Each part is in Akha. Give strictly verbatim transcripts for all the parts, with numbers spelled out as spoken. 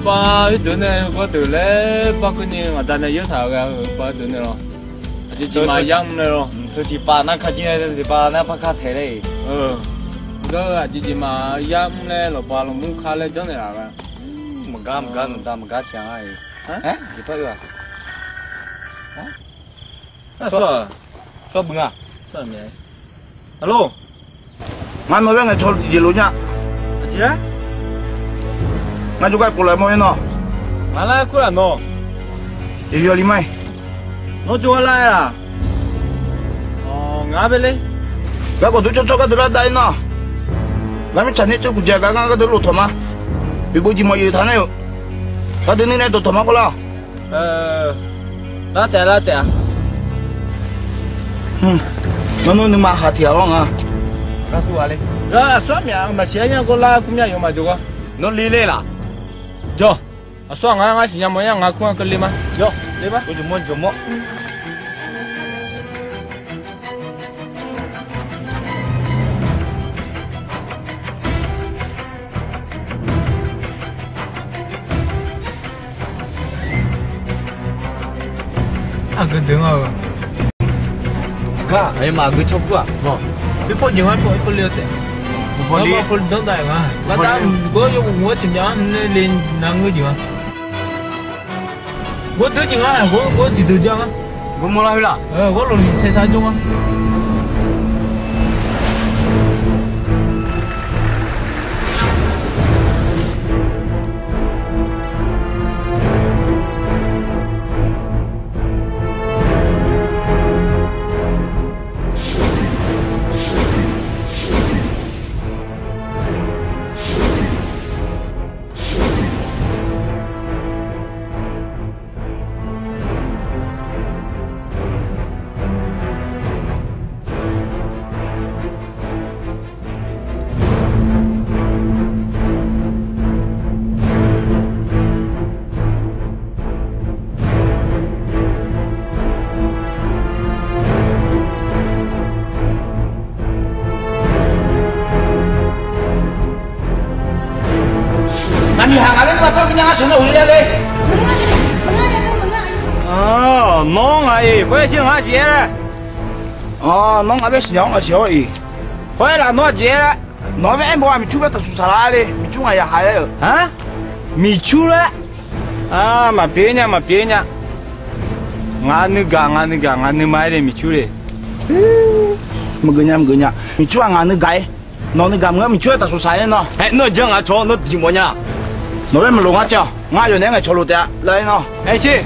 Bar heudeuq nae gawrdeuq laer bar keuvni ngaqda nae yaertaq ghae-eu bar heudeuq nae lawr. Aqjeq jeq maqya mr nae lawr. Teu tiqpav nar kajir nae tiqpav nar par kar taeq laer-iq. Geur-eu aqjeq jeq maqya mr nae lawqbav lawqmur kar laer janrnaeq laf ghae. Maqgar maqgar naqda maqgar tiq ghaq-iq. Jeqpar oe-aq. Aqsur-aq, sawr buiq-a. Alo, ngar nawq-aer ngaeqcawq jeq lof nya. Ngar jawrgar pov laf mawr-aer nawr. Ngar lar-aer kur laf nawr. Yawqyawq li ma-iq. Nawr jawrgar lar-aer-aq. Ngar bae ler. Garkawv dawr cawrcawr gardeuv lar dav-ir nawr. Gar mirtsaq nae teukuq jaeq gar ngar gardeuv lof tawq ma. Beqbov jeq mawf-iq taq nar-euq. Gardeuv nuinae dawqtawq ma khawf lar-awq. Lar taef lar taef-a. Nawr nawr nuima khaq tiq ghaq-awr nga. Aqsur-aq le. Aqsur-aq myaq maqsiq-aer nya gawr lar kur mya yawf maqjawq gawr. Nawr ler ler laf. Jawr. Aqsur-aq ngar ngar siqnya mawr-aer nga kur-anr keuvle ma. Jawr ler ma. Jawq mawr jawq mawr. Aqgeu deuq nga-eu. Gar aqyawfmaf aqgeu tsawrkur-aq. Pirpawr jeq ngar pawr pirpawr le-eu taef. Pirpawr le. Pirpawr le danr dav-aer nga. Ngar dar gawr yawghof ghof-aer tiq myav-anr nae le nar ngeur jeq nga. Gawr deur jeq nga, gawr gawr tiqdeuq jar nga. Gawr mawrlar khoer laf. Gawr lawqliq tae tar jawr nga. Ngaq miqhaq ngaq laer nuima par gui nya ngar sheuq nae uqle le. Nawr ngaq-iq khoer-aer shir ngaq-anr jeq-aer laer. Nawr ngaq bae siqnya-awr ngaq siq-awr-iq. Khoer-aer laf nawr-aq jeq-aer laer. Nawq-anr bae aer mawf-a, miqcur bae taqsuq saqlaq-a le, miqcur ngaq yaqhaq laer-euq. Miqcur laer. Maqpyeuf nya maqpyeuf nya. Ngaq nuigaq ngaq nuigaq ngaq nuima-aer le miqcur le. Maqgeuf nya maqgeuf nya. Miqcur-aq ngaq nuigaq-ir. Nawq nuigaq maqngeur, miqcur-aer taqsuq saq-aer nawr. Aer nawr-eu janr ngaq cawq-awr nawr diq mawf nya. Nawq-aer maqloq ngar caw, ngar yawf naeq-aer ngaeqcawq lof taef-a laer nawr. Aer sher.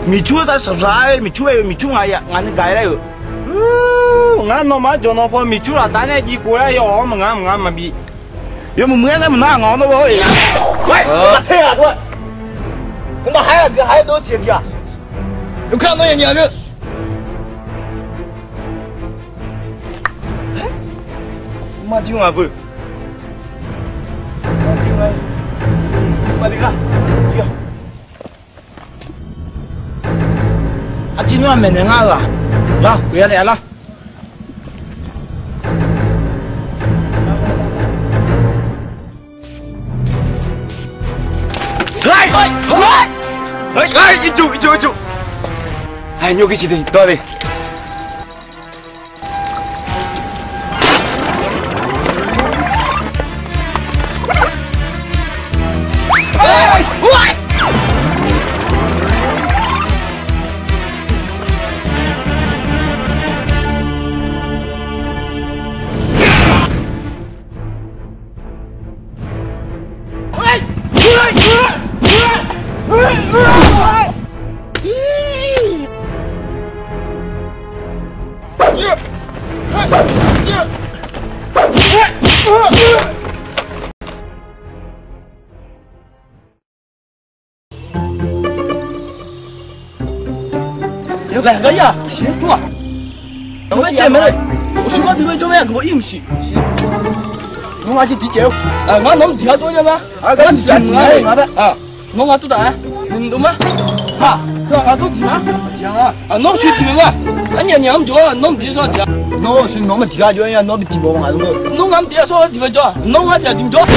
Miqcur-aer taqsuq saq-aer miqcur-aer-euq, miqcur ngaq nuigaq-aer laer-euq. Ngar nawmaf-anr jawq nawq paw miqcur laf taf nae jiv khof laer yaw-awr maqnga maqnga maqbi. Yawmuiq muiq-aer nae maqnar ngaq-awr nawr-eu. Maqter-aq dawr-a. Maqhaer-aq geu haer dawr tiq tiq-aq. Yawkar nawr yanyaf geu. Maqdir ngaq beu. Aqjeq nymr-aq maeqnaeq ngar-eu-aq. Lar, guiqya naeq-a lar. Ircuf ircuf ircuf. Nymr gui siq de dawr de. Laeq gar ir-aq, siq-aer kur-aq. Tov-aer caev mae le. Uqshoe gar dui mae jawr mae, aqgeu baw ir mqsiq. Nawr ngar jir diq caev-awr. Ngar nawr mq diq gar dov nya ma. Nawr ngar tov taf-aer. Mqdov ma. Ha. Tov-aq ngar dov diq ma. Nawr uqshoe diq mae ma. Arnyaf nyaf mr jawr-a, nawr mq diq-aer sawr diq-a. Nawr uqshoe nawq mr diq gar jawr-a, nawr bi diq mawf ma. Nawr ngar mr diq-aer sawr diq mae jawr. Nawr ngar diq-aq diq mawf jawr.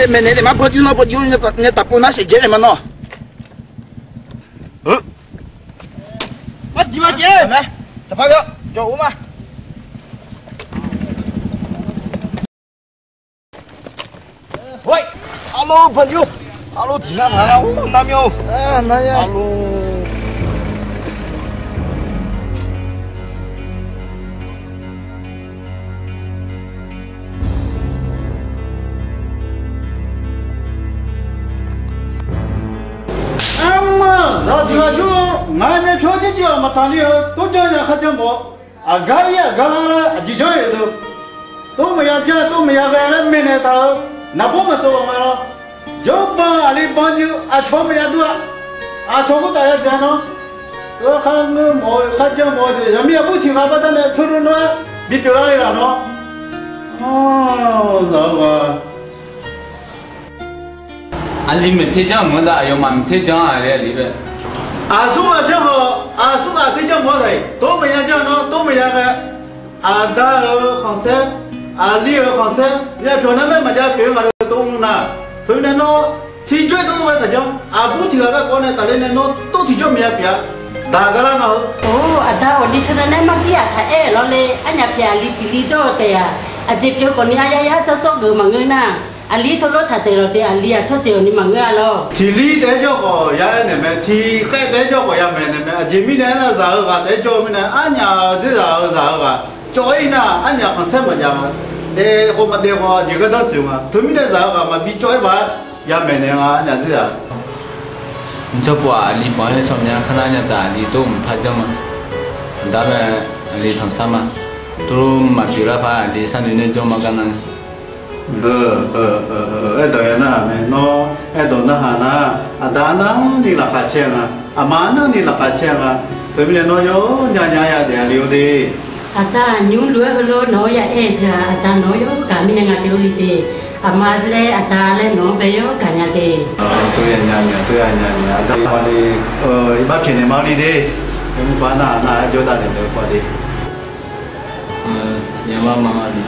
Maeqnaeq naeq ma, bawjur nawr bawjur nae taqpov nar shaqjaer naeq ma nawr. Aqdiq ma jeq. Taqpar-a, jawr-ur ma. Oi, arlor bawjur, arlor diq nar paq nar-or, narmyanr-or. Arlor. Armar, zaq tiq ghaq jawr-eu ngaq-aer myavpyawr jirjir-aq maqtaqni-eu, tov janr nya kharjan mawf-awr, aqgar ir aqgar lar laer aqjeq janr-ir-euq deuq, tov maqya janr tov maqya ghae laer maeqnaeq taq-euq naqbawr maqtsov ghaq nga lawr. Jawrbanq aqli banq jir aqcawq maqya dur-a. Aqcawq khoertav ya dzaeq-a nawr, kharngeur mawf-eu kharjan mawf-eu deuq zaqmiq aqbur tiq ghaq baqdanae teulof nawr-aer bipyeuf lar le laf nawr. Zaq-eu ghaq Aqli maeq ter janr meuq-anr dav, aqyawfmaf maeq ter janr-a laer aqli bae. Aqsur ghaq janr khawf, aqsur ghaq ter janr mawf-awr taq-iq, tov maqya janr nawr, tov maqya ghae. Aqda-euq khanqsaer, aqli-euq khanqsaer, myavpyawq narmaer maqjav pyeuf-eu ngaq deuq tov mr nar, teumirnae nawr tiqjawr-aer dov-eu ghae taq janr. Aqbur tiq ghaq garkawv nae tafler nae nawr tov tiqjawr maqya pyeuf-a. Daq gar lar nga-eu. Or, aqda awqli teunae nae mardir-aq taq aer-euq lawr le. Arnyaf pyaeq aqli tiq li jawr-eu taef-aq, aqjeq pyeuf khawfni aryar yar jar sawr geuf maqngeur nar, aqli teulof taq taef lawq te, aqli-aq tsawrjeuq awqni maqngeur-a lawr. Tiq li taef-aer jawr khawf ya aer naeq mae, tiq khaev taef-aer jawr khawf ya maeq naeq mae. Aqjeq mirnae aernar, zaq-eu ghaq taef-aer jawr-eu mirnae, arnyaf-euq dzerzaq-euq zaq-eu ghaq cawv-ir nar, arnyaf khanqsaer maqjav nga. Daef khawf maqdaef khawf aqjeq gardanr tsoeq nga. Teumirnae zaq-eu ghaq maqbi cawv-ir baq-aer ya maeqnaeq nga, arnyaf dzerzaq. Tsawrpov-aq aqli banq-aer sawr mya kar nar nya taq, aqli tov mqpar janr ma. Aqda mae, aqli tanqsar ma. Tov maqpyeuf lar par aqli sharnoeq nae janr ma gar nar. Aerdawq ya nar-aq mae, nawr aerdawq narhaq nar, aqda arnavni laqkhaq caer nga, aqma arnavni laqkhaq caer nga. Teumirnae nawr yawnya nya ya daef-a le-or de. Aqda nymr luf-aer heulof nawq-anr ya aer-eu teu-aq, aqda nawq-anr yawr gaq mirnae nga te-or le de. Aqma laer aqda laer nawq-anr bae yawr gaq nya de. Tov ya nya nya, tov ya nya nya, aqda le, iqbax pyaeqnaeq ma le de. Yawmuiq bar nar nar-aer jawr davle naeq-eu paq de. Yamar ma de.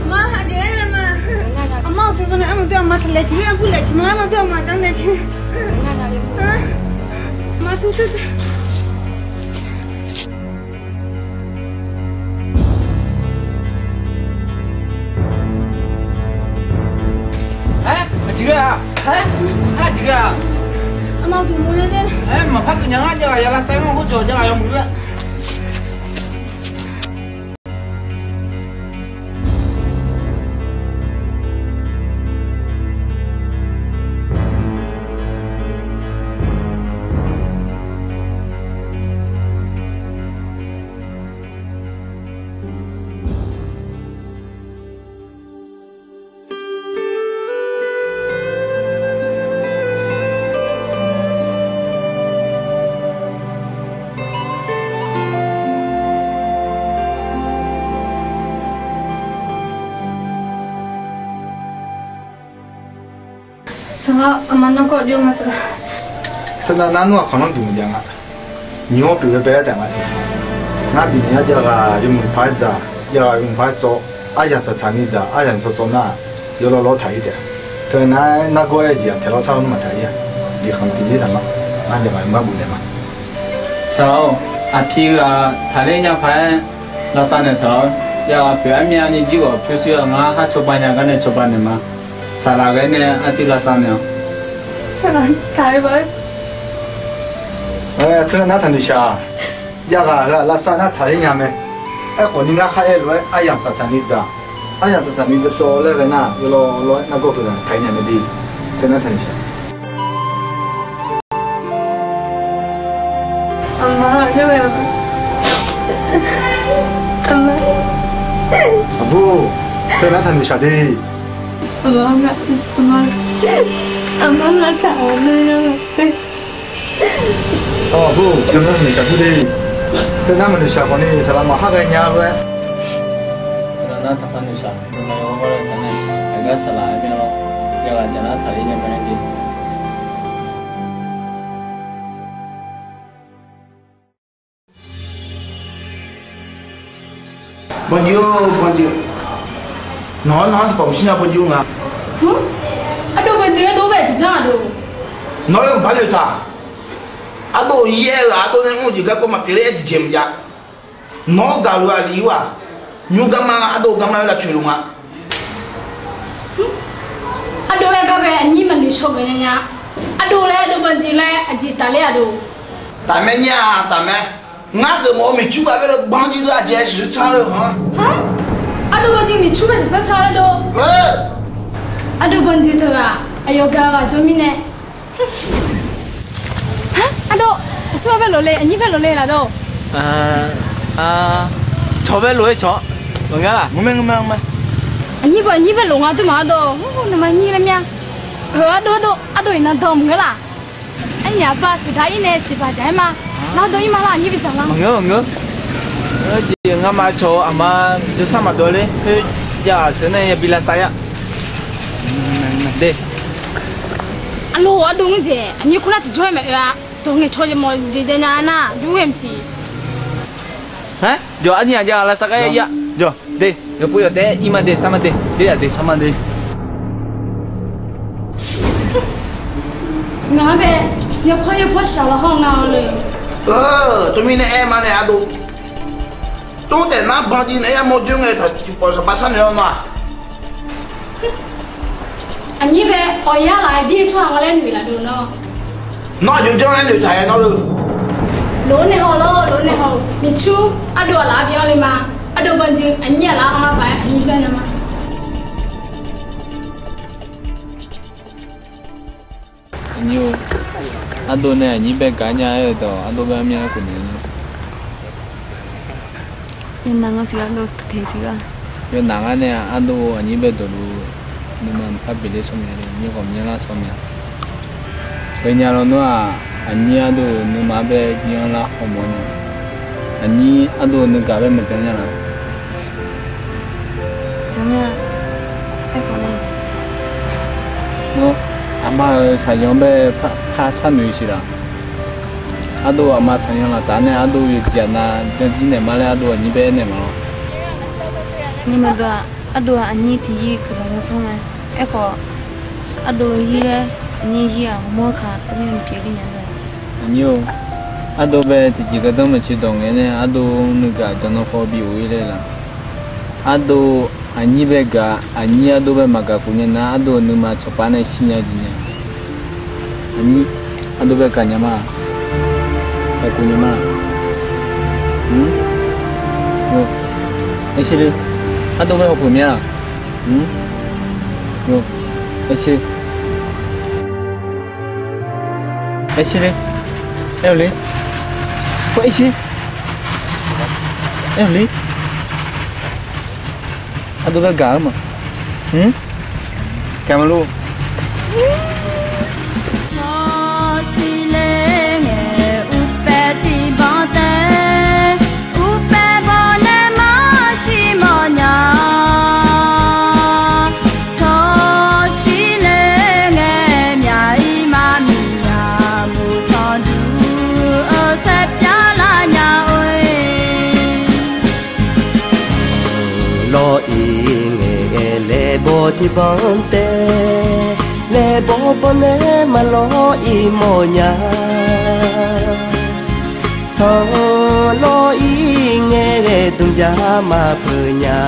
Aqma, aqjeq-aer aqma. Aqma-euq sanqbof nae armawr deuq aqma taqlaeq tiq-ir, armawr laeq tiq ma, armawr deuq aqma janr naeq tiq. Aqma tmr tmr tmr. Aer, aqjeq ghae-a? Aer, aqjeq ghae-a? Aqma duq mawf-a de. Aer, maqpar geuf nya ngar, jav ghaq ya lavsav-aer ngar, khoer jawq jav ghaq yawmuiq-aer. Saqlaq, aqma nargawr jov nga saqlaq. Teunav nar nmr-aq khanqlanr duq maqjav nga. Nymq-anr pyeuf baebae-aer daef nga siq. Ngar bifnaeq-aer jav ghaq yawmuiq paq-aer dzaq, jav ghaq yawmuiq paq-aer tsawv, aryamq tsaqtsaq ni dzaq, aryamq tsawv tsawv nar, yawlawr lawr taq ir taef. Teunav-aer nargawr-aer jeq-aq taeq lawr tsar lawr nmr maqtaq ir-a. Bikhanq tiqjir taq ma. Ngar jav ghaq yawmuiq-anr bifnaeq ma. Saqlaq-or, aqpiq ghaq taqler nya paq-aer lavsav naeq saqlaq-or, jav ghaq pyeuf armyavni jir ghawq pyurshuir-aq ngar har cawba nya gar nae cawba naeq ma. Saqlaq ghae nae arcuiv lavsav naeq-awq. Saqlaq taq-aer ba-aer. Aer, teunar taqnoeq shaq. Javghaq heu-aq lavsav nar taqler nya mae. Aerkhawf ni ngar khar aer lof-aer aryamq saqsaq ni dzaq. Aryamq saqsaq ni dzawdzawr laer ghae nar, yawlawr lawr-aer nargawr teughaq taqler nya mae de. Teunar taqnoeq shaq. Aqbur, teunar taqnoeq shaq de. Aqbur, teunar maqnoeq shaq gur de. Teunar maqnoeq shaq khawf ni saqlaq maqhar ghae nya lof-aer. Teunar taqpar noeq shaq, nuima yawgawr gawr laer taq nae, aqgar saqlaq-aer myav lawr. Javghaq dzaq nar taqler nya mae de. Banjir-or, Banjir. Nawq-anr nawq-anr tiqpawf maqshir nya Banjir-or nga. Ardov Banjir ardov bae tiqjanr-aq dov. Nawq-anr yawmq bar noeqtaq. Ardov-ir-aer-eu ardov nae mr-eu jeq garkawv maqpyeuf ler-aer tiqjeq maqjav. Nawq-anr gaqluf-aq lif-ir-aq, nymr garma ardov garma-aer lavcoeq luf nga. Ardov-aer gar bae aqnyir maqnoeq shaw geuf nya nya. Ardov laer ardov Banjir laer aqjeq tafler-aq dov. Tafmae nyir-aq tafmae. Ngar geufmawf-eu miqcur gaq bae-eu Banjir deuq aqjeq-aer shiqshir car leu-a. Ardov Banjir miqcur bae shiqshir car lar dov. Ardov Banjir teughaq aqyawf gaq-eu ghaq jawr mirnae. Ardov, aqsur-a bae lof le, aqnyir bae lof le laf dov. Cawq bae lof-aer cawq. Maqngeur laf, ngeur mae, ngeur mae, ngeur mae. Aqnyir bae, aqnyir bae lof nga dov maq-ar dov. Nuima nyir laer myav. Heu ardov, ardov, ardov iqnan dawq maqngeur laf. Arnyaf aqpav saqdaq ir nae tiqbaq dzaq-aer ma. Lar dov ir ma lar, aqnyir bi dzaq ma. Maqngeur, maqngeur. Jeq ngamaf cawq-eu aqma jawrsar maqdawv ler. Khoer javghaq sheuq nae yabi lavsav-a. De. Aqloq ardov-anr jeq aqnyir kur nar tiqjawr-aer maqoe-a. Dawq ngaeq caw jeq mawf jeq jav nya nar, yur ghae maqsiq. Jawq, arnyir-aq javghaq lavsav gar ya ir-a. Jawq, de, yawpov yawf taef-aer ir ma de, sar ma de, de yaf de, sar ma de. Ngaq-anr bae yawpawr yawpawr shaq lawq hawr nga-eu le. Tov mirnae aer ma nae ardov. Tov taef nar Banjir naeq-aer yamawr joer ngae taq tiqpawf saqpar sharnoeq-awr ma. Aqnyir bae awq yar laf-aer bir-eu tsawrhaq nga laer noeq laf dov nawr. Nawr aqjox janr laer noeqtaq-aer nawr le. Lof-aer nae haw lawr, lof-aer nae haw-eu miqcur ardov aqlaf-aer bi-anr le ma. Ardov Banjir aqnyir aqlaf-aer anr lar paq-aer aqnyir janrnya ma. Aqnyir-or, ardov nae aqnyir bae gaq nya-aer-eu dawq ardov bae armyanr-aer khofnaeq-a. Yawnav ngar siq gar dov teq siq gar. Yawnav ngar nae ardov aqnyir bae dawqluf nuima maqpar beqler sawr mya le, nymr khawf myanrlar sawr mya. Ghaenya lawnmr-aq, aqnyir ardov nuima bae myanrlar hawmawr nya. Aqnyir ardov nuigaq bae maqjan nya laf. Janr mya. Aerkhawf nae, nawr aqma-euq saqyan bae par sharnoeq siq laf. Ardov aqma saqyan laqtaf nae ardov yawqjeq aqnav janjir naeq ma laer ardov aqnyir bae aernaeq ma lawr. Nymr maqdov-aq, ardov aqnyir tiq yir guiqlanq yawsanr mae. Aerkhawf, ardov yir laer aqnyir yir-aq, ghawrmawr kaq tov myanr pyeuf ler nya-a. Aqnyir-or, ardov bae tiqjeq gardanr maqtsoeq dawq ngae nae ardov nuigaq janr nan paw bi of-ir ler laf. Ardov aqnyir bae gaq, aqnyir ardov bae maqgaq khof nya nar, ardov nuima tsawqpar nae shir nya jeq nya. Aqnyir ardov bae gaq nya ma. Gaq khof nya ma. Aer shir le. Ardov bae hawpeuq mya laf. Aer shir le. Aer shir le. Aer-eu le. Khoer aer shir. Aer-eu le. Ardov bae gaq-eu ma. Gaq ma lor. Tsawrshir le ngae, uqpaeq tiqbanq taef, uqpaeq bawq nae maqshir mawrnya. Tsawrshir le ngae, myaq-ir ma miqmyaq, muiq tanqduq-eu saerpyar lar nya-or-e. Sanqlawr-ir ngae, laebaw tiqbanq taef, laebaw banq nae maqlawr-ir mawrnya. Sanqlawr-ir ngae, dmqja maqpeuq nya,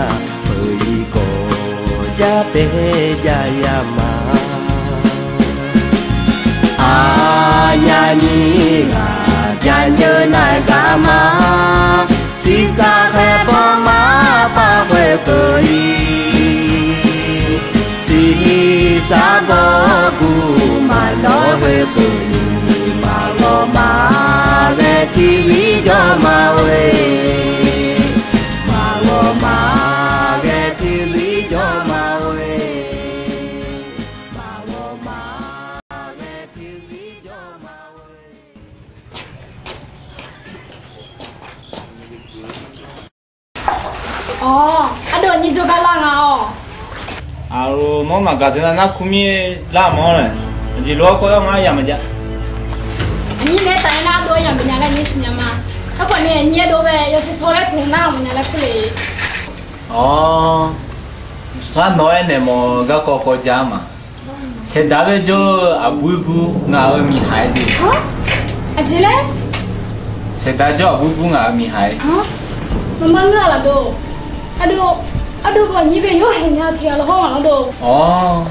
peuq-ir kawv jar taef jav ya ma. Aqnyir ghaq Yaqnyeuq naeq gar ma, shiqshaq khaeq bawr ma, par khoerkeuv-ir. Shiqshaq bawr guv maqlawr khoerkeuv-ir, maqghawq maqghae tiqzir jawr ma-oe. Maqghawq maqghae tiqzir jawr ma-oe. Maqghawq maqghae tiqzir jawr ma-oe. Awq, ardov aqnyir jawrgar lar nga-awq. Aqloq, nawr maqgaq deuq nar, narkur mir lar mawr nae, aqjeq lof-aer kawv-awr ngar yamq maqjav. Aqnyir nae taf-aer nar, ardov-aer yamq maqnya laer nyir siqnya ma. Aerkhawf ni aqnyir ardov bae yawshawr shawr laer tmq nar maqnya laer kur le. Awq, ngar nawq-aer naeq mawf-eu garkawv kawv ja-ar ma. Saeqdaq bae jawr-eu aqbur bur ngaq-euq miqhaq-aer de. Aqjeq laer? Saeqdaq jawr aqbur bur ngaq-euq miqhaq-aer. Maqmar ngeur-a laf dov. Ardov, ardov bawq aqnyir bae yawhaeq nya tiq ghaq lawr hawr ngaq lawr dov. Awq,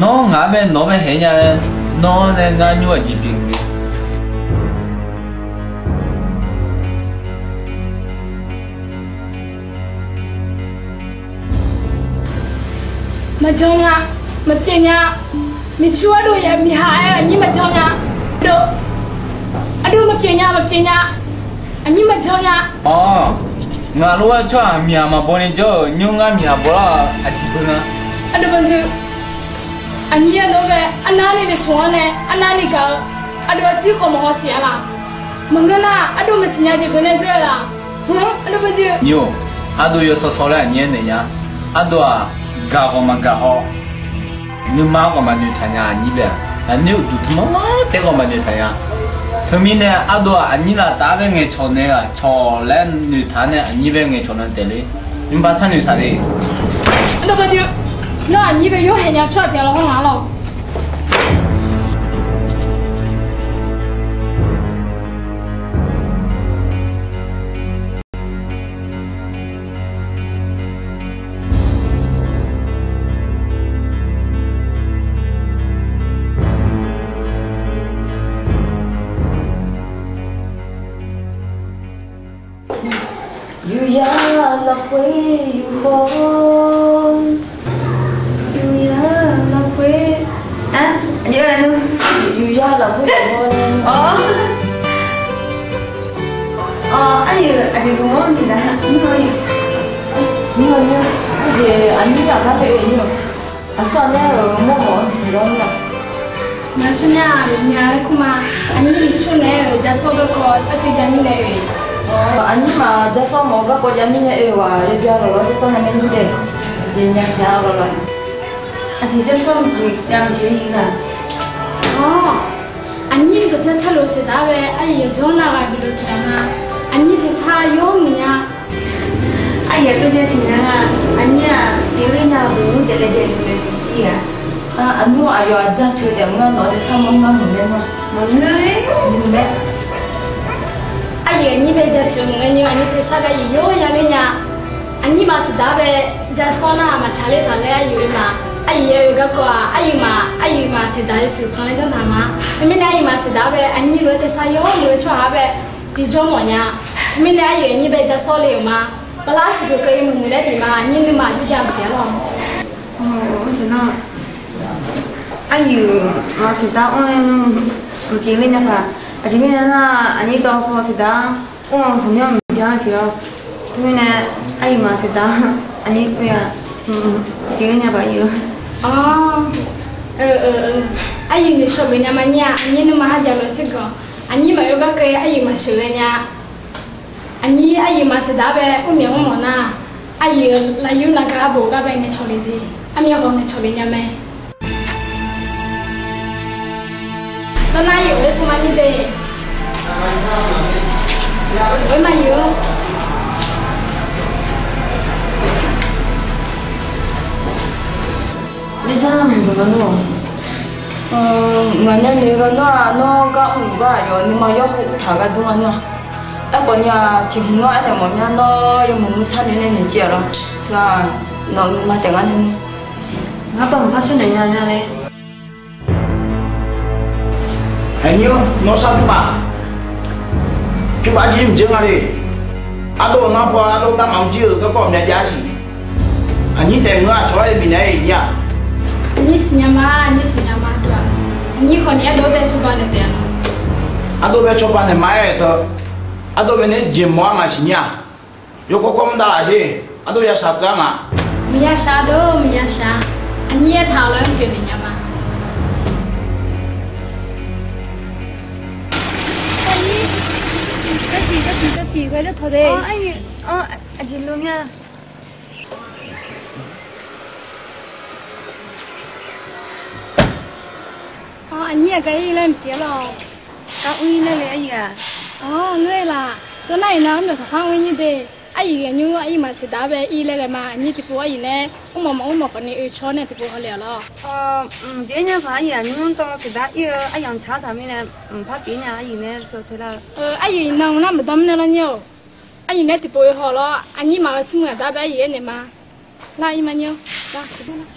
nawr ngaq-anr bae nawq-anr bae haeq nya laer, nawr nae ngar nymr aqjeq pyeuf-eu le. Maqjan nya, maqpyeuf nya. Miqcur ardov yaf miqhaq-aer aqnyir maqjan nya. Ardov, ardov maqpyeuf nya, maqpyeuf nya. Aqnyir maqjan nya. Awq, ngaq lof-aer tsawrhaq miqhaq maqbaw ni jawr-euq nymr ngar miqhaq bawlar-eu aqjeq beu nga. Ardov bawduv, aqnyir ardov bae arnavni daeqtmq-anr nae arnavni gaq-eu, ardov arjir khawf maqhaw siq-a laf. Maqngeur nar, aqdui maqsiq nya jeq geuq nae jawr-eu laf. Aqdui bawduv, aqdui yawshawr shawr laer aqnyir-aer naeq nya. Aqdui-aq, gaq khawf maqgaq haw, nuima khawf maqnoeq taq nya aqnyir bae-aq. Aqnyir uqduq tmr taef khawf maqnoeq taq nya. Teumirnae aqdui-aq, aqnyir laftav-aer bae ngaeqcawq nae-aq cawq laer noeqtaq nae aqnyir bae ngaeqcawq nan taef le. Nuima sharnoeq taq le. Aqdui bawduv, nawr aqnyir bae yawhaeq nya tsawrhaq tiq ghaq lawr hawr ngaq-ar lawq. Yuqya lafkhoer yufkhof, yuqya lafkhoer, a, yuqya lafkhoer yufkhof. Awr, aqyuif aqjeq gmawr-anr jeq da. Nymr-a, nymr-a, nymr-a, aqjeq aqnyir aqgar pae oe nymr-a. Aqsur aqnaer-euq mawrmawf-anr siqlar-awr nymr-a. Ngaq tsawrmyanr-aq, miqnya laer kur ma. Aqnyir miqcur naeq-aer-euq jasawr garkawv arciv jav mirnae oe. Aqnyir maf jasawr mawf-eu garkawv jav mirnae oe-aq, laejae lawqlawr jasawr nae maernmr dae jeq nya taef-a lawqlawr. Aqjeq jasawr jeq jav-eu jeq-ir nar. Awr, aqnyir dawqsar carluf saeqdaq-ar bae aryuif yawqjawr nar ghaq guiqlanq taq-euq ma. Aqnyir tersar yawmuiq nya. Aryuif aqdui jasiq nya-a. Aqnyir-aq, pyeufler nya-eu dawq nmr taef laejae-eu dawq siq-ir-a. Aqnmr aqyawf-aq jaceuq taef mr-a, nawq-eu tersar mawr-ir mar muiq mae nar. Maqngeur-a, muiq mae. Aryuif aqnyir bae jaceuq maqngeur nymr, aqnyir tersar bae aryuif yawr yaler nya. Aqnyir maf saeqdaq-ar bae jasawr nar maqtsaq ler taq laer aryuif oe ma. Aryuif yaer-eu garkawv-aq, aryuif maf, aryuif maf saeqdaq yawshuif panq laer janrtaq ma. Teumirnae aryuif maf saeqdaq-ar bae aqnyir lof-aer tersar yawr muiq-eu tsawrhaq-ar bae bijawr mawf nya. Teumirnae aryuif aqnyir bae jasawr le-euq ma. Bala siqduq keuv-ir muiq muiq laer bif ma. Aqnyir nuima aqjox jav maqsiq-ar lawq. Aryuif maf saeqdaq-ar mr-aer nmr, maqpyeuf ler nya taq. Aqjeq mirnae nar, aqnyir dawv paw saeqdaq-ar mr-eu ghawqmyanr maqbyan-a siq-awr. Teumirnae aryuif maf saeqdaq-ar aqnyir mr-a, maqpyeuf ler nya baq-ir-eu. Aryuif noeqshawq geuf nya ma nyir-a, aqnyir nuima ha jaq lof-aer tserganq. Aqnyir maqyawr gar keuv-ir aryuif maqsheuq ghae nya. Aqnyir aryuif maf saeqdaq-ar bae mrmyaq mr mawf nar, aryuif lafyur navgar arbof gar bae ngaeqcawq le de. Armyav ghawq ngaeqcawq le nya mae. Dawrnar yawf-aer sanrma nyir de. Oe ma yawf-a. Nerjanr nar maqmuiq nga nar-aq, ngaq nya noeq-eu nar-aq, nawr gar mr-euq gar aqyawf nuima yawr khof taq gar dur nga nar-aq. Aerkhawf ni-aq, tiq hmq nawr aernaeq mawf mya nawr yawmuiq nuisar noeq nae noeqciv-aq lawr. Teu-aq, nawq-euq nuima taef gar nae ngar dawq maqpar shar naeq nya mya le. Aqnyir-or, nawr sar pyur paf. Pyur paf jir mqdzeur nga le. Ardov-eu nar paw ardov garma-anr jir-euq garkawv myav jav-a siq. Aqnyir taef mq-eu aqcawq-aer yabi naeq-aer iq nyir-aq. Aqnyir siqnya ma, aqnyir siqnya ma dov-aq. Aqnyir khawf ni ardov bae cawba naeq taef-a. Ardov bae cawba naeq ma-aer teu. Ardov bae nae jeq mawf-a maqsiq nyir-aq. Yawkawr kawr mr davlaf sher. Ardov ya shaq keuv-ar nga. Maqya shaq dov, maqya shaq. Aqnyir aertaq-euq lof-aer mr geuf naeq nya ma. Aqnyir, tasiq tasiq tasiq ghae laer tawq de. Aqjeq lo mya. Aqnyir aqgar ir laer maqsiq-ar lawq. Gar ur ir laer le aryiq-aq. Awr, ngeur-eu laf. Tov nar iqnan armyawf taqpar ur ir nyir de. Aryiq aqnyir aryiq maqsiq daq-ar bae ir laer ghae ma. Aqnyir tiqpov aryiq nae mr mawf mawf mr mawf khawf ni oe cawr nae tiqpov hawle-awq lawr. Mqjeq-aer nya khaq aryiq aqnyir mr dawv siq daq ir-eu aryamq tsaq-ar taq mirnae, mqpar pyeuf nya aryiq nae cawq te lar-eu. Aryiq iqnan nar maqdan mirnae lar nyir-or. Aryiq nae tiqpov oe haw lawr. Aqnyir maqghae smr aqdar bae aryiq aernaeq ma. Lar ir ma nyir-or. Lar tiqpov lar.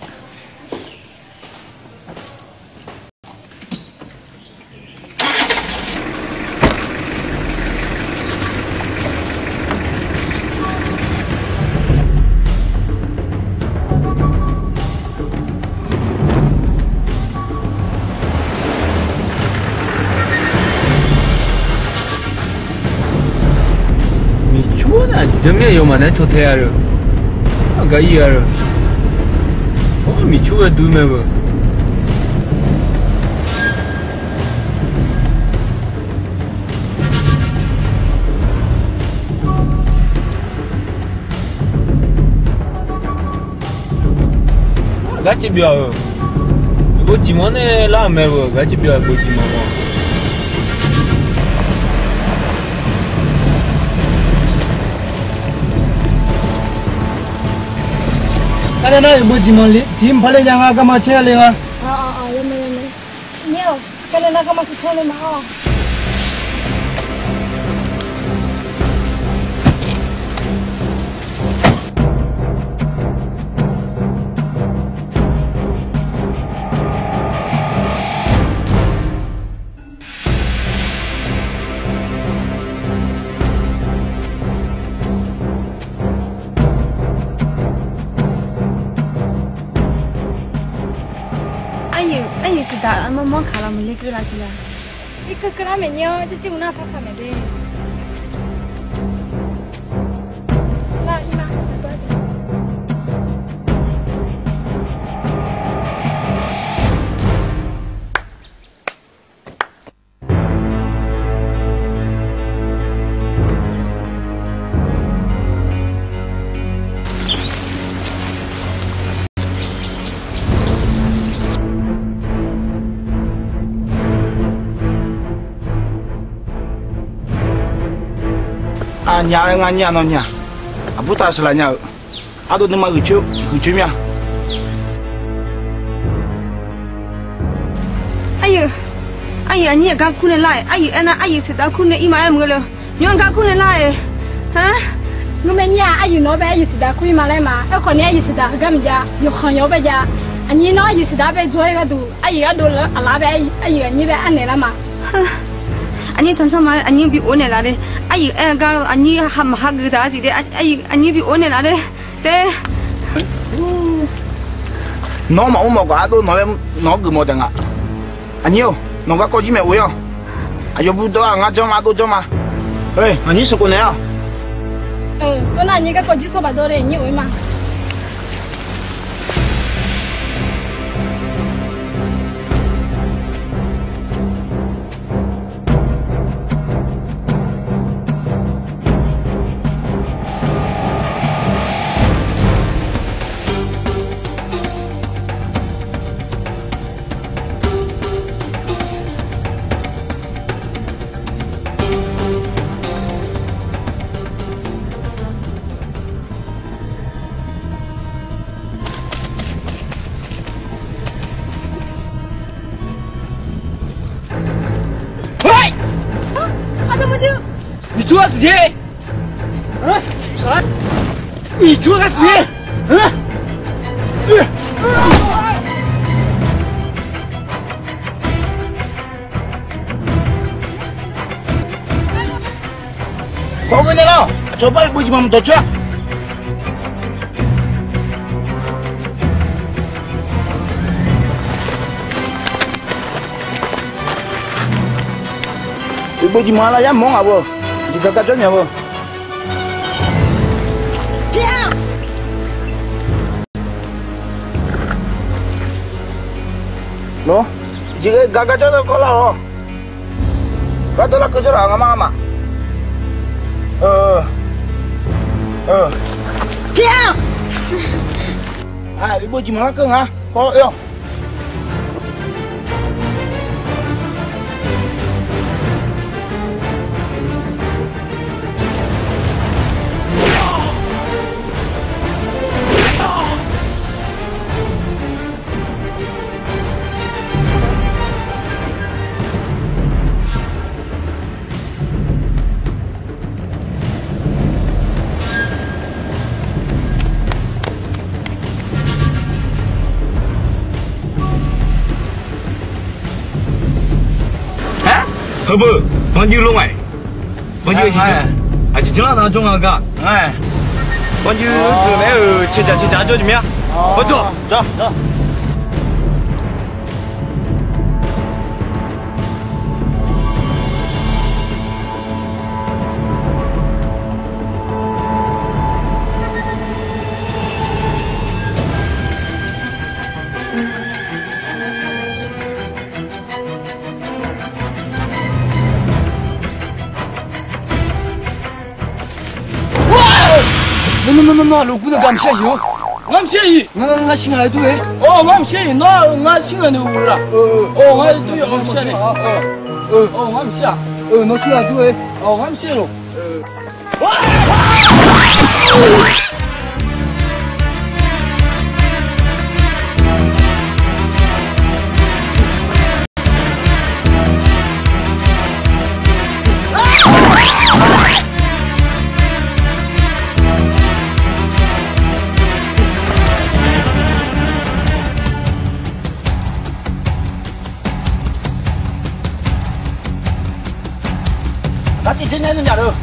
Miqcur nar aqjeq janrmyanr yawmaf nae cawtae-a le. Aqgar ir-a le. Awr, miqcur ghae dui mae beu. Gar caev byov-euq, bov jiq manr nae lar-euq mae beu, gar caev byov-euq bov jiq manr ma. Arnae nar-euq bov jiq manr tiq mq par le nya nga, garma caer le nga. Nyir-awq, garnae nar garma caer caer le ma-awq. Aryiq, aryiq siqdaq armawr mawr kaq la maqler keuv la siq la. Irkeuv keuv lar maeq nyir-awr, jirjir mq nar par kaq maeq de. Lar ir ma. Aqnyaf-aer ngar nyir-a nawnyaf, aqbur taq sheuqlaf nya-euq. Ardov nuima huiqcoer mya. Aryiq, aryiq aqnyir aqgar kur nae lar-aer, aryiq aernar aryiq siqdaq kur nae ir ma aer maqngeur le. Nymr aqgar kur nae lar-aer. Ngeurmae nyir-aq, aryiq nawq-anr bae aryiq siqdaq kur ir ma laer ma. Aerkhawf ni aryiq siqdaq heugar maqjav, yawqkhanq yawq-anr bae jav. Aqnyir nawr aryiq siqdaq-anr bae jawr-aer gharduq, aryiq gharduq aqlaf bae aryiq aqnyir bae arnaeq lar ma. Aqnyir tanqsanr ma, aqnyir bi of naeq laf le. Aryiq aer-eu gar aqnyir maqha geuf taq-a siq de, aryiq aqnyir bi of naeq laf le. Te. Nawr maqmr mawf gaq ardov nawq-anr geuf mawf taef nga. Aqnyir-or, nawq garkawv jir maeq of-ir-awq. Aqyawf bu dawr-aq ngar janr ma, ardov janr ma. Aqnyir sanqkhof naeq-awq. Tov nar aqnyir garkawv jir sanqkhof baq dawr le, nyir of-ir ma. Miqcur ghaq siqje. Miqcur ghaq siqje. Khawf ghae naeq lar-awq. Aqcawq bar uiqbov jeq maqmq dawq coer-a. Uiqbov jeq maqmq-a lar yar mawr ngaq beu. Jeq gar gar jawr nya beu. Nawr, jeq gar gar jawr kawv lar-awq. Gar dawr lar keuv jawr laf ngamaf ngamaf. Uiqbov jeq maqmq lar keuv nga kawv oe-awq. Heubeu, banjir lo ngae. Banjir aqjeq janr nar jawr nga gar. Banjir deuq nae-euq caeqdzaq caeqdzaq jawr jeq mir-a. Bawjawr. Nawr nawr nawr nawr, aqloq gur nae gar maqshar-iq-awr. Ngar maqshar-iq. Ngar ngar shir nga dur-e. Awr ngar maqshar-iq, nawr ngar shir nga ni ur la. Awr ngar dur-e, ngar maqshar ni. Awr ngar maqshar-a. Nawr shir nga dur-e. Awr ngar maqshar-iq lor. Nar tiqjeq nae nuinyaf lor.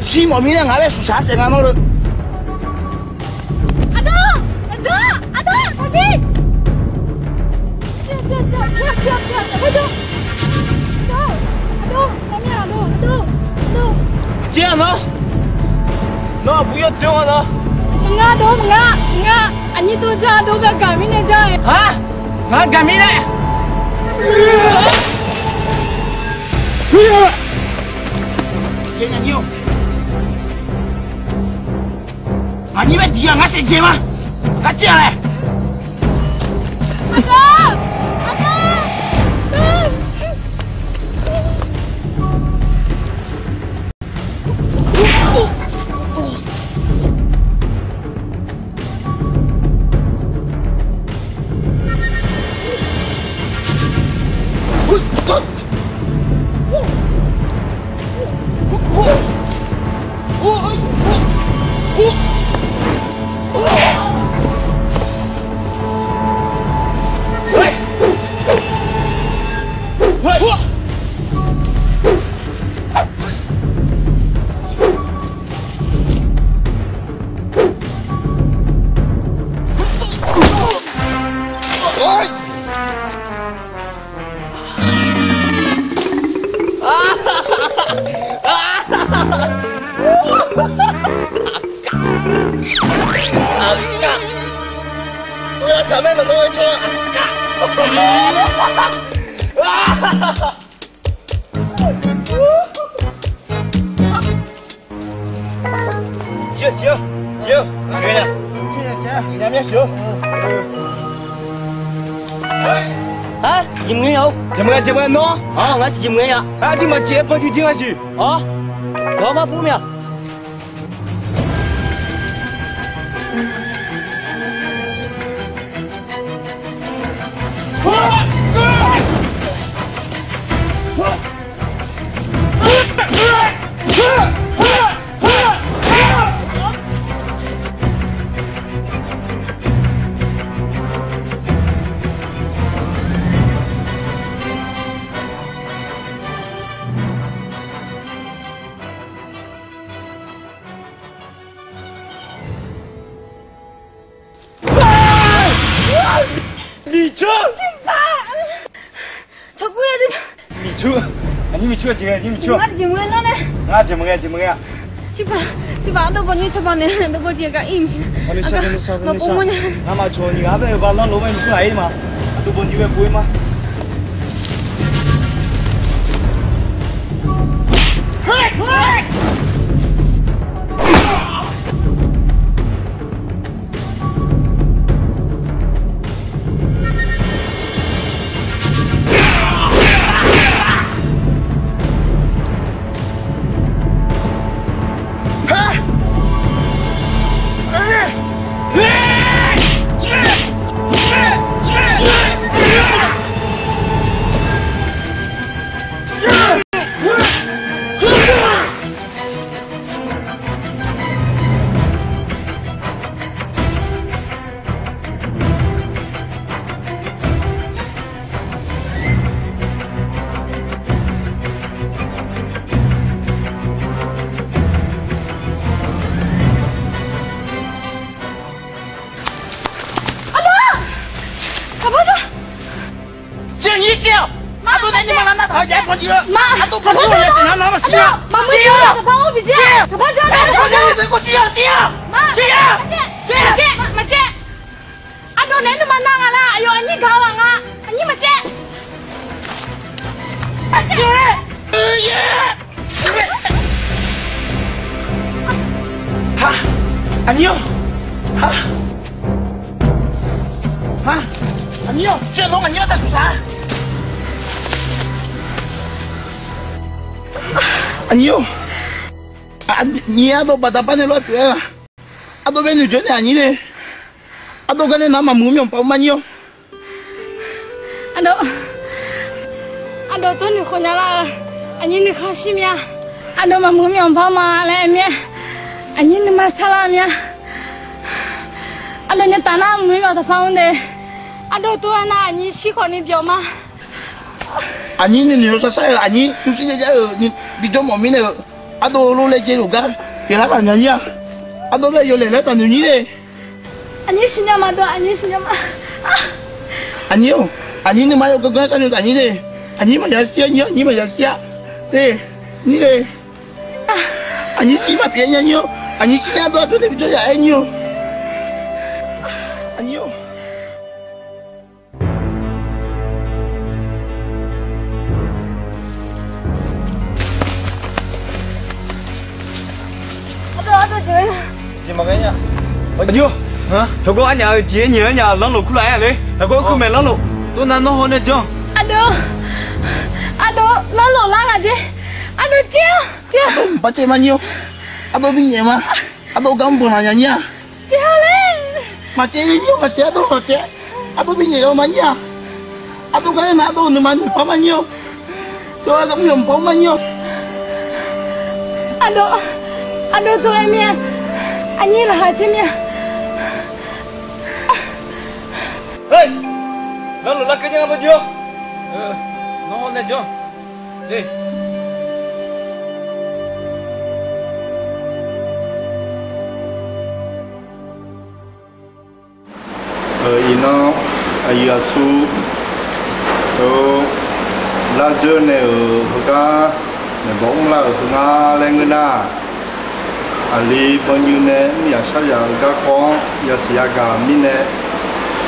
Shir mawf mirnae ngaq-anr bae suqshaq-aer saef nga nawr le. Aqdawr, aqdawr, aqdawr, aqdawr. Jir-aq nawr, nawr aqbur yawdoer-a nawr. Maqnga dawr, maqnga, maqnga. Aqnyir tov ja dawr, gaq mirnae ja-aer. Aq, ngaq gaq mirnae. Ngaqnyir bae diq-aq ngar saefdzae ma. Ngar jir-a laer. Ciq-eu, ciq-eu, ciq-eu. Nar, jeq mq ngae ya-or. Jeq mq ngae, jeq mq ngae nawr. Aq, ngar tiqjeq mq ngae ya. Aqdui maqjeq-aer panju jir nga siq. Awr, dawq-anr mar pur mya. Miqcoer. Miqcoer. Aqnyir Miqcoer, jeq ngae, aqnyir Miqcoer. Ngar jeq mq ngae nar nae. Ngar jeq mq ngae, jeq mq ngae-a. Tiqpaq, tiqpaq ardov bawnyir cawba nae, ardov bawnyir gar ir maqsiq. Ngar maqcawq ni gar bae-eu ba lanr lof-aer Miqcoer ghaq ir ma. Ardov bawnyir bae bof-ir ma. Ardov! Saqpar jawr! Civ-eu nyir civ-awq. Ardov nae nyiq ma nar nar taq-eu jav-aer bawnyir-eu. Ardov bawnyir-eu ya siq nar nar maqsiq-a. Civ-awq. Saqpar-or, Miqcaer. Saqpar jawr, Miqcaer. Civ-awq. Civ-awq. Miqcaer. Ardov naeq-aer nuima nar nga lar, aqyawf aqnyir gaq-eu ghaq nga. Aqnyir maqcaev. Aqnyir-or. Aqnyir-or, caev nawr aqnyir-anr taq suqsaq-a. Aqnyir-or. Aqnyir ardov baqda bar nae lof-aer pyeuf-aer-a. Ardov bae noeqjoe nae aqnyir nae. Ardov gar nae nar maqmuiq-eu myawq paq-eu ma nyir-awr. Ardov, ardov tawr noeqkhawf nya lar-eu. Aqnyir nuikhanr shir mya. Ardov maqmuiq-eu myawq paq-eu ma laer aer mir-aer, aqnyir nuima sarlar mya. Ardov nya taf nar muiq-eu myawq taqpar-anr de. Ardov tov-aer nar aqnyir shir khawf ni byawq ma. Aqnyir nuinoeq yawsar sar-eu aqnyir nuisar jav jav-euq bijawr mawf mirnae-euq, ardov lor laejae luf gar pyeuflar laf nya nyir-a. Ardov bae yawlaeq laer taqnoeq nyir le. Aqnyir siqnya ma dov, aqnyir siqnya ma. Aqnyir-or, aqnyir nuima yawganr ganr sharnoeq taf nyir le. Aqnyir maqya shir-a nyir, aqnyir maqya shir-a. Te, nyir le. Aqnyir shir maqpyeuf nya nyir-or, aqnyir shir nya dov ardov nae bijawr ya aer nyir-or. Aqnyir-or. Ardov, ardov jeq-a. Jeq maqghae nya. Aqjox, heugawr arnyaf-euq jeq-aer nyiq-aer nya lanrlof kurlaf-aer le. Heugawr kur maeq lanrlof. Dovnav nawr haw nae janr. Ardov, ardov lanrlof lar ngaq jeq. Ardov jeq-a jeq-a. Ardov mqpar caev ma nyir-or. Ardov binyaef ma. Ardov gar mr bawq naq nya nyir-a. Maqcaev nyir-or, maqcaev, ardov maqcaev. Ardov binyaef-eu ma nyir-a. Ardov gar nae nar ardov nuima noeqpar ma nyir-or. Dov gar mr yawq mqpar ma nyir-or. Ardov, ardov dov-aer mir-a. Aqnyir laqkhaq caer mir-a. Lanrlof larkeuv janr-a dov jeq-or. Nawr haw nae janr. Iqnan aqyuif aqtsu-eu lardzeur nae-euq heugar maeqbawq mrlar-euq heu ngar laer ngeur nar, aqli banyuiv nae mr yaf shar yaf-eu garkawv-anr yasiq yagaq mirnae,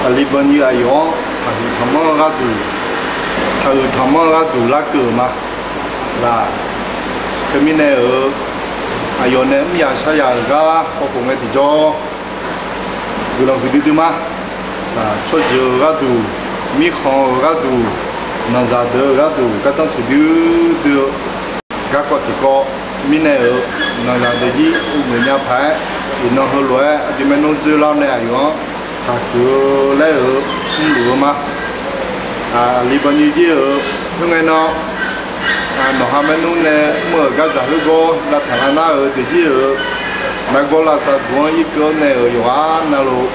aqli banyuiv aqyawf-anr taqhuiq tanqmanr-eu gharduq, taqhuiq tanqmanr-eu gharduq larkeuv-euq ma. Laq, teumirnae-euq aqyawf nae mr yaf shar yaf-euq gar khawf khof ngae tiqjawr guiqlanq huiqdui dui ma. Tsawrjeuq-euq gharduq, mirkhanq-euq gharduq, nanqzaq deuq-euq gharduq gardanr tsoeqdui dui-eu garkawv tiqkawv mirnae-euq, nanqzaq deuq jir uqgeuf nya paq-aer, iqnan heulof-aer aqdui maernmr dzoerlar-awr nae aqyawf-anr taqhuiq-eu laer-euq mrluf-eu ma. Aqli banyuiv jir-euq khoerngae nan, nawqha maernmr nae mr-euq gardzaq khoergawr lavtaq lar nar-euq deuq jir-euq nargawr lavsav duq-anr irkeuv-awr nae-euq yawqghaq navluf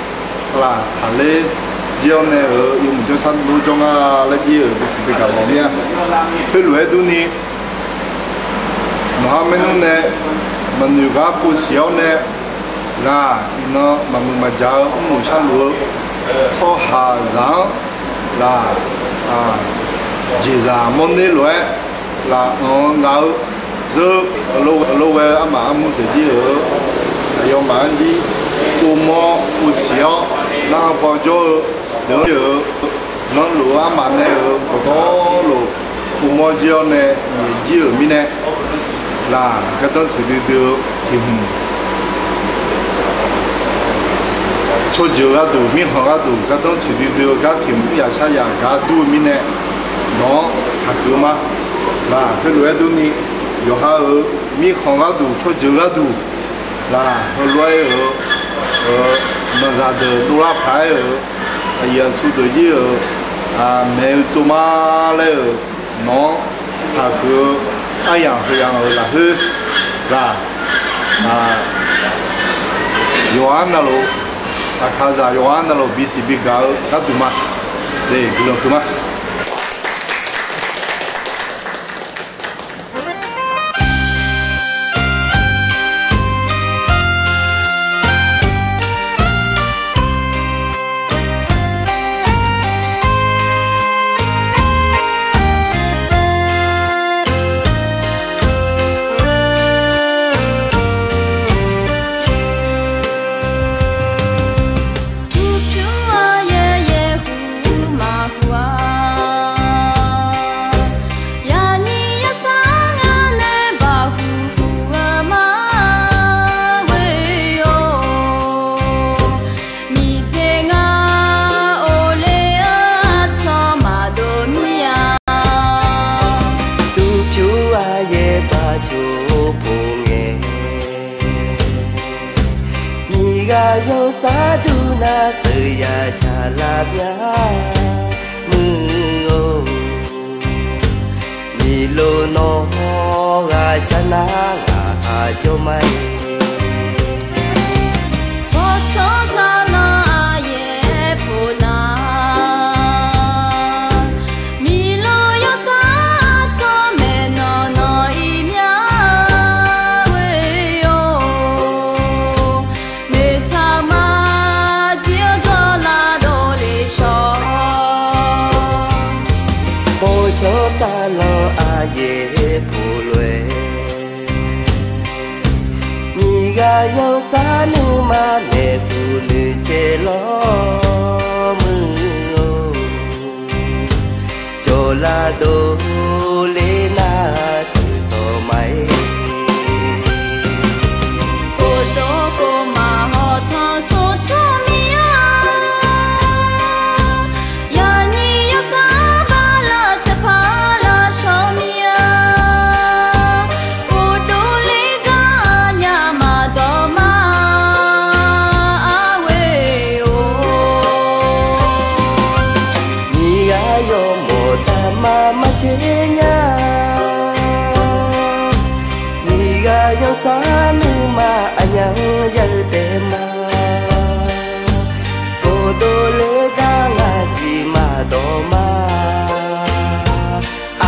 laqtaqler jir-awr nae-euq yawmuiq jawrsar dov jawr nga laer jir-euq bisiq bigaq mawf mir-a. Khoerlof-aer durni, nawqha maernmr nae maqnoeq gar povsiq-awr nae, laq iqnan maqmuiq maqjaq-eu mrluf sharluf-eu tsawrhaqzaq-anr laq, jeqzaq mawrner lof-aer laq anq-eu ngaq-eu zeur-eu lof-aer armaf armur deuq jir-euq aqyawfmaf-anr jir povmawr povsiq-awr narhaq baw jawr-eu deuq-anr jir-euq nanrluf-eu armaf nae-euq dawqtawvluf povmawr jir-awr nae nyaef jir-euq mirnae, laq gardanr tsoeqdui dui-eu tiq hmq tsawrjeuq gharduq, mirkhanq gharduq gardanr tsoeqdui dui-eu gar tiq hmq mr yaf shar yaf gaq dur-eu mirnae, nawq-anr taqhuiq-eu ma. Laq khoerlof-aer durni, yawqha-euq mirkhanq gharduq tsawrjeuq gharduq, laq heulof-aer-euq nanqzaq deuq dovlar paq-aer-euq aqyuif aqtsu deuq jir-euq maeq-eu tsov ma laer-euq nawq-anr taqhuiq-eu aryamq heuya-euq lafkhoer, laq yawqghaq navluf, aqkaqzaq yawqghaq navluf bisiq bigaq-eu gharduq ma. Guiqlanq huiq ma. Uqpyur-a yaer yaer hu maqhu-a, yaqnyi yarsar ngar nae baqhu hu-eu mar ghoe-or, miqdzaeq ngar or ler-eu artanq maqdov mir-a. Uqpyur-a yaer baqcoq pov ngae, miqghaq yawsar dur nar sheuqya caq lavbya muiq-or, miqlo nawr ghaq jar nar ghaqkhaq jawr ma-ir. Bawrtsanr sar lan aqyaer pof nar, miqlo yawr Canr sar lanr aqyaer poq lof-aer, nyiq ghaq yanr sar nuima maeqhu noeqtsaev lawr muiq-or, jawrlar dovler nar shuif sawq ma-ir. Khofdov khofmaf hawq tanq sawq tsawrmir-a, yawnyir yawsar bala tsaevpaq lavshawr mir-a, khofdov ler gar aqnyaf maqdawq ma, arwe-or. Nyiq ghaq yawmawf taqma marcaer nya, nyiq ghaq yanr sar nuima aqnyaf-anr jav-eu taef ma, khofdov ler gar ngaq jeq maqdawq ma,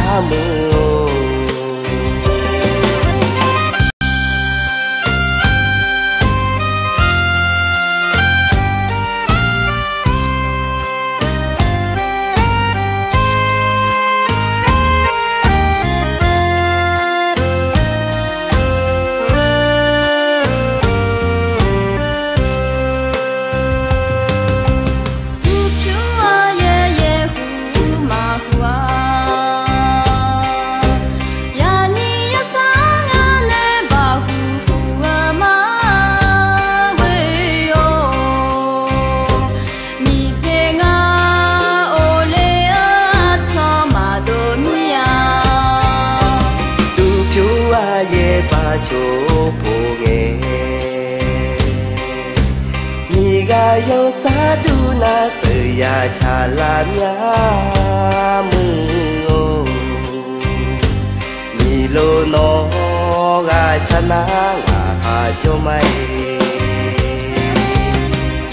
armuiq-or. Uqpyur aqyaer yaerhu maqhu-a, yawnyir yawsar ngar nae baqhu huq-a ma, arwe-or. Miqdzaeq ngar or ler-eu aqcawq maqdov mir-a, uqpyur aqyaer baqcoq poq ngae, nyiq ghaq yanr sar dur nar sheuqya tsaqlar mya muiq-or. Miqlo nawr ghaq car nar ngaq khaq jawr ma-ir.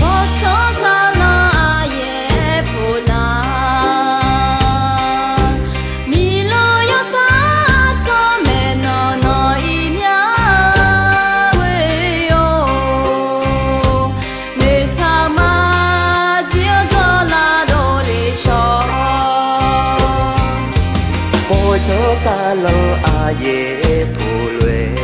Bawrtsanr sar lanr aqyaer poq nar, miqlo yawsar tsawrmaeq nawq nawq-ir mya, arwe-or. Noeqshaq ma jir-anr jawrlar dovle shawr. Bawrtsanr sar lanr aqyaer poq lof-aer,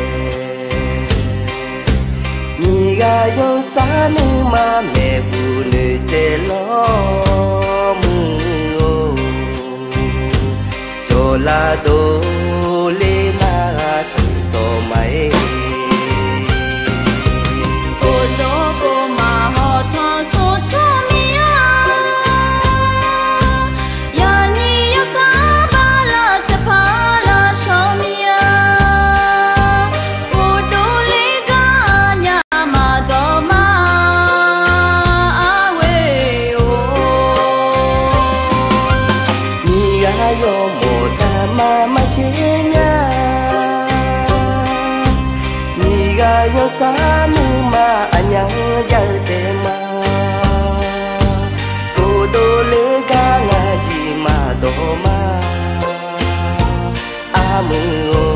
nyiq ghaq yanr sar nuima maeqhu noeqtsaev lawr muiq-or. Jawrlar dovler nar ghaq shuif sawq ma-ir. Khofdov khofmaf hawq tanq sawq tsawrmir-a, yawnyir yawsar bala tsaevpaq lavshawr mir-a, khofdov ler gar aqnyaf maqdawq ma, arwe-or. Nyiq ghaq yawmawf taqma marcaer nya, nyiq ghaq yanr sar nuima aqnyaf-anr jav-eu taef ma, khofdov ler gar ngaq jeq maqdawq ma, armuiq-or.